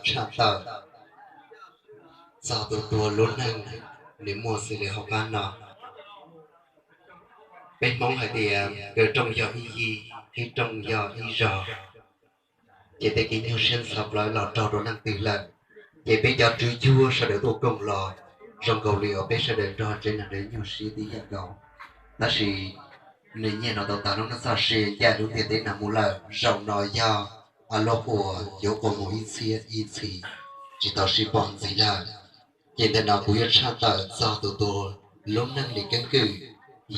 tshaj tawm txog tus tuag lub neej, nws muaj xws li hauv qab no. Peb Hmoob hais tias kev rooj yog ib yig, kev rooj yog ib zog, ces tej kev nyuaj siab ntxhov plawv los raug rau leej twg lawm, ces peb cov tswv cuab sawv daws tuaj koom los zoo nkaus li uas peb sawv daws nrog tsev neeg ntawd nyuaj siab tib yam nkaus. Tab sis nws nyiaj no tau tas lub neej txoj sia ncaim lub ntiaj teb no mus lawm, zaum no yog a lub uas yuav qua mus ib txhiab ib txhis tsis tau sib pom ntxiv lawm. Ces ntawm no kuv yuav tshaj tawm txog tus tuag lub neej li keeb kwm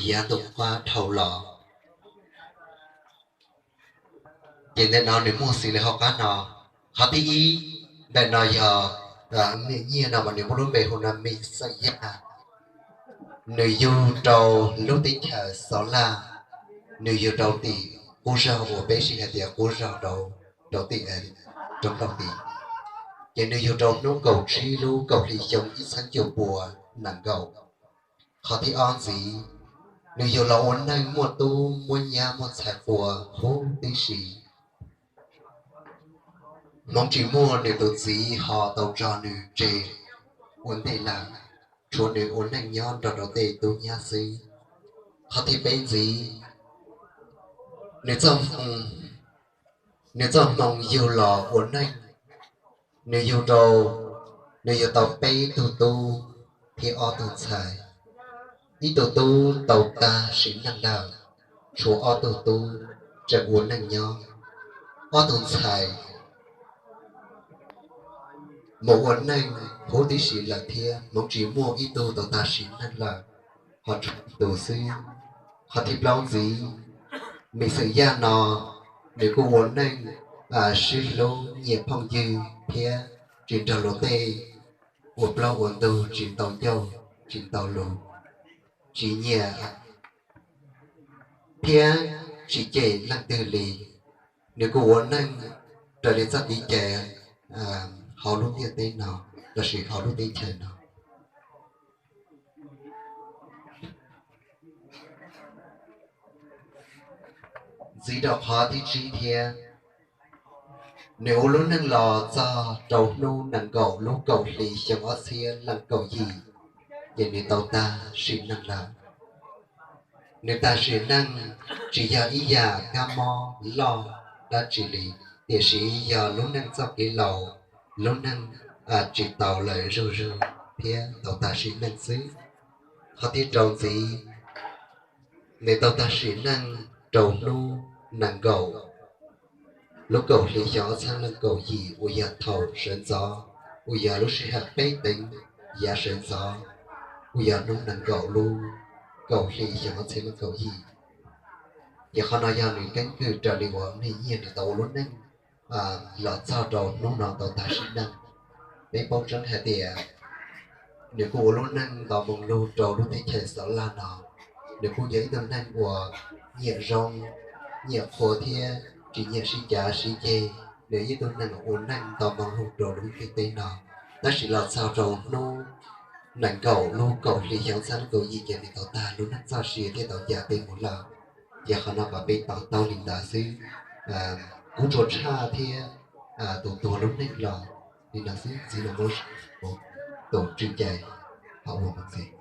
yav ntuj qab dhau los. Ces ntawm no nws muaj xws li hauv qab no. Qhov thib ib, ntawm no yog nws nyiaj no mas nws muaj lub npe hu no Mim Xeem Yaj. Nws yug rau lub teb chaws Xov Laj, nws yug rau tim qub zog uas peb siv hais tias qub zog rau tim roob Lauj Tim. Ces nws yug rau hnub kaum tsib lub kaum hli xyoo ib txhiab cuaj puas nees nkaum. Qhov thib ob ntxiv, nws yug los ua neej muaj tub muaj nyab muaj ntxhais qhua huv tib si. Hmoov tsis muaj, nws tus txiv ho tau tso nws tseg ua ntej lawm, tshuav nws ua neej nyob nrog rau tej tub nyab xwb. Qhov thib peb ntxiv, nws txoj hmoo yug los ua neej, nws yug rau, nws yug tau peb tug tub thiab ob tug ntxhais. Ib tug tub tau tag sim neej lawm, tshuav ob tug tub tseem ua neej nyob. Ob tug ntxhais mus ua neej huv tib si lawm thiab, hmoov tsis muaj, ib tug tau tag sim neej lawm, ho tshuav tus xwb. Qhov thib plaub ntxiv, Mim Xeem Yaj no nws kuj ua neej sib hlub nyiam phooj ywg thiab tsis nrog luag tej ua plaub ua ntug, tsis ntau ncauj tsis ntau lus, tsis nyiam thiab tsis cem leej twg li. Nws kuj ua neej raws li txoj kev cai hauv lub ntiaj teb no lossis hauv lub teb chaws no. Ntxiv rau qhov thib tsib thiab, nws ua lub neej los txog rau hnub nees nkaum lub kaum hli xyoo ob txhiab leej kaum yim, ces nws tau tag sim neej lawm. Nws tag sim neej tsis yog ib yam kab mob loj dab tsi li, tiam sis yog lub neej txoj kev laus, lub neej tsis tau lawm zuj zus thiab tau tag sim neej xwb. Qhov thib rau ntxiv, nws tau tag sim neej rau hnub nees nkaum lub kaum hli xyoo ob txhiab leej kaum yim uas yog thaum sawv ntxov, uas yog lub sij hawm peb teev yav sawv ntxov, uas yog hnub nees nkaum lub kaum hli xyoo ob txhiab leej kaum yim. Ces qhov no yog nws keeb kwm raws li uas nws nyiaj nws tau ua lub neej los txog rau hnub no tau tag sim neej. Peb paub tseeb hais tias nws kuj ua lub neej nto moo lug rau lub teb chaws Xov Laj no. Nws kuj yog ib tug neeg uas nyiam zoo, nyiam qhua thiab tsis nyiam sib cav sib ceg. Nws yog ib tug neeg ua neej nto moo lug rau lub ntiaj teb no, tab sis los txog rau hnub nees nkaum lub kaum hli xyoo ob txhiab leej kaum yim ces nws tau tag lub neej txoj sia thiab tau ncav teb mus lawm. Ces qhov no kom peb to taub li ntawd xwb. Kuv tsuas tshaj thiab tus tuag lub neej los li no xwb, txiv los muab tus tswv cai ho ua mus ntxiv.